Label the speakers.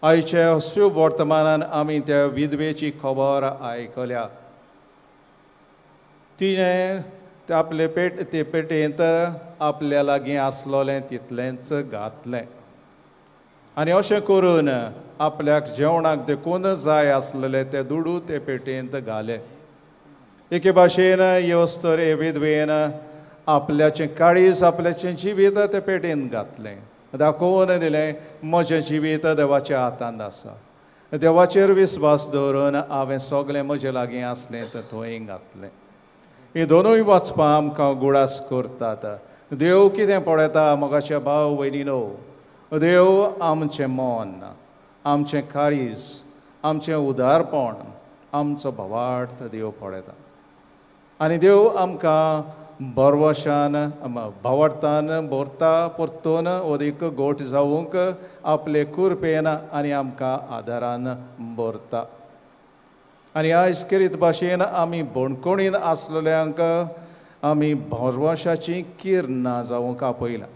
Speaker 1: आयच्या शुभ वर्तमानान आमी त्या विधवेची खबर आयकल्या. तिणें आपले पेट ते पेटेंत आपल्या लागीं आसलोलें तितलेंच घातलें आनी अशें करून आपल्याक जेवणाक देखून जाय आसलेले ते दुडू ते पेटेंत घाले. एके भाशेन येवस तर हे विधवेन आपल्याचें काळीज आपल्याचें जिवीत ते पेटेंत घातलें, दाखोवन दिलें म्हजें जिवीत देवाच्या हातांत आसा, देवाचेर विस्वास दवरून हांवें सगळें म्हजे लागीं आसलें तें थंय घातलें. ही दोनूय वाचपां आमकां गुडास करतात. देव कितें पळयता मोगाच्या भाव भयणीनो? देव आमचें मन, आमचें काळीज, आमचें उदारपण, आमचो भावार्थ देव पळयता आनी देव आमकां भरवशान भावार्थान भरता परतून अदीक गोट जावंक आपले कृपेन आनी आमकां आदारान भरता. आनी आयज केरीत भाशेन आमी बणकोणीन आसलेल्यांक आमी भरवशाचीं किरणां जावंक आपयलां.